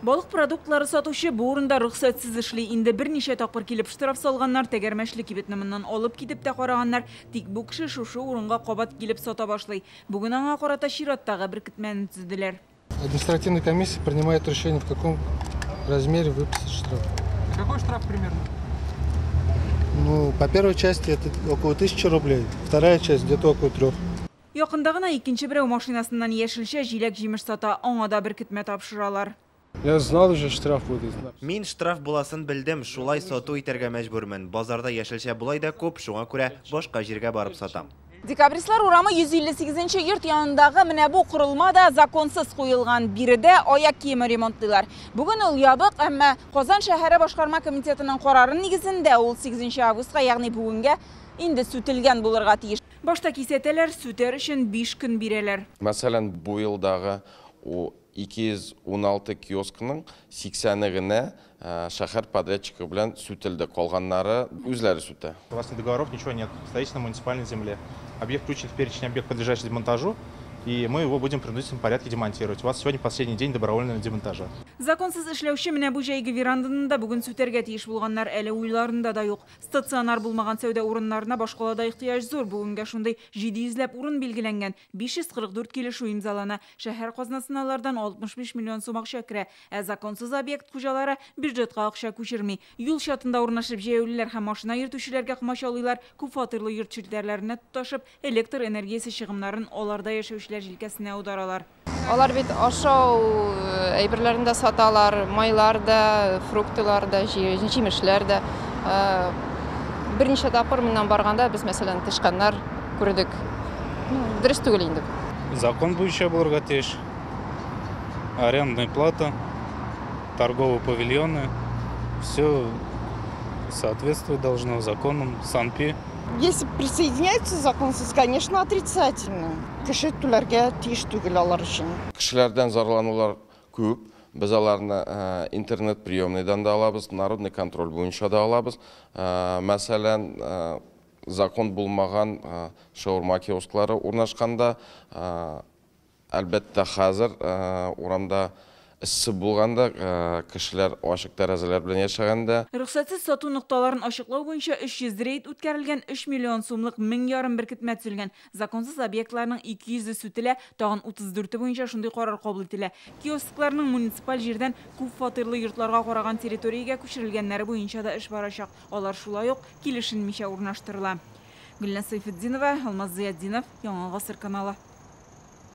Балык продуктлары сатучы бу урында рөхсәтсез эшли. Инде берничә тапкыр килеп штраф салганнар, тәгәрмәчле кибетне моннан алып китеп тә караганнар. Тик бу кеше шушы урынга кабат килеп сата башлый. Бүген аңа карата чираттагы беркетмәне төзеделәр. Административная комиссия принимает решение, в каком размере выписать штраф. Какой штраф примерно? Ну, по первой части это около 1000 рублей, вторая часть где-то около 3. Якында гына икенче берәү машинасыннан яшелчә, җиләк-җимеш сата, аңа да беркетмә тапшыралар. Я знал уже, штраф будет. Мин штраф буласын белдем, шулай сату итәргә мәҗбүрмен. Базарда яшелчә болай да күп, шуңа күрә башка җиргә барып сатам. Декабристлар урамы 158 йорт янындагы менә бу корылма да законсыз куелган. Биредә аяк киеме ремонтлыйлар. Бүген ул ябык, әмма Казан шәһәре башкарма комитетының карары нигезендә ул 8 августка, ягъни бүгенгә инде сүтелгән булырга тиеш. Башта кисәтәләр, сүтәр өчен 5 көн бирәләр. Мәсәлән, бу елдагы 216 киоскның 80-е генә шәһәр подрядчигы белән сүтелде, калганнары үзләре сүтә. У вас ни договоров, ничего нет, стоите на муниципальной земле. Объект включен в перечень объект, подлежащий демонтажу, и мы его будем в принудительном порядке демонтировать. У вас сегодня последний день добровольного демонтажа. Законсыз эшләүче менә бу җәйге веранданы да бүген сүтәргә тиеш булганнар, әле уйларында да юк. Стационар булмаган сәүдә урыннарына башкалада ихтыяҗ зур. Бүгенгә шундый 700 ләп урын билгеләнгән, 544 килешү имзалана. Шәһәр казнасына алардан 65 миллион сум акча керә. Ә законсыз объект хуҗалары бюджетка акча күчерми. Юл чатында урнашып җәяүлеләр һәм машина йөртүчеләргә комачаулыйлар, күп фатирлы йорт челтәрләренә тоташып, электр энергиясе чыгымнарын аларда яшәүчеләр җилкәсенә аударалар. Алар бит ашау әйберләрен дә саталар, майлар да, фруктылар да, җимешләр дә. Берничә тапкыр моннан барганда без, мәсәлән, тычканнар күрдек. Дөрес түгел инде. Закон буенча булырга тиеш. Арендная плата, торговые павильоны, все соответствовать должно законам, СанПиН. Если присоединяются законсыз, конечно, отрицательно. Кеше түләргә тиеш түгел алар өчен. Кешеләрдән зарланулар күп. Без аларны интернет приемныйдан да алабыз, народный контроль буенча да алабыз. Мәсәлән, закон булмаган шаурма киосклары урнашканда, әлбәттә, хәзер урамда эссе булганда, кешеләр ачык тәрәзәләр белән яшәгәндә. Рөхсәтсез сату нокталарын ачыклау буенча 300 рейд үткәрелгән, 3 миллион сумлык 1500 беркетмә төзелгән. Законсыз объектларның 200-е сүтелә, тагын 34 буенча шундый карар кабул ителә. Киоскларның муниципаль җирдән күп фатирлы йортларга караган территориягә күчерелгәннәре буенча да эш барачак. Алар шулай ук килешенмичә урнаштырыла. Гөлназ Сайфетдинова, Алмаз Зыятдинов, Яңа Гасыр каналы.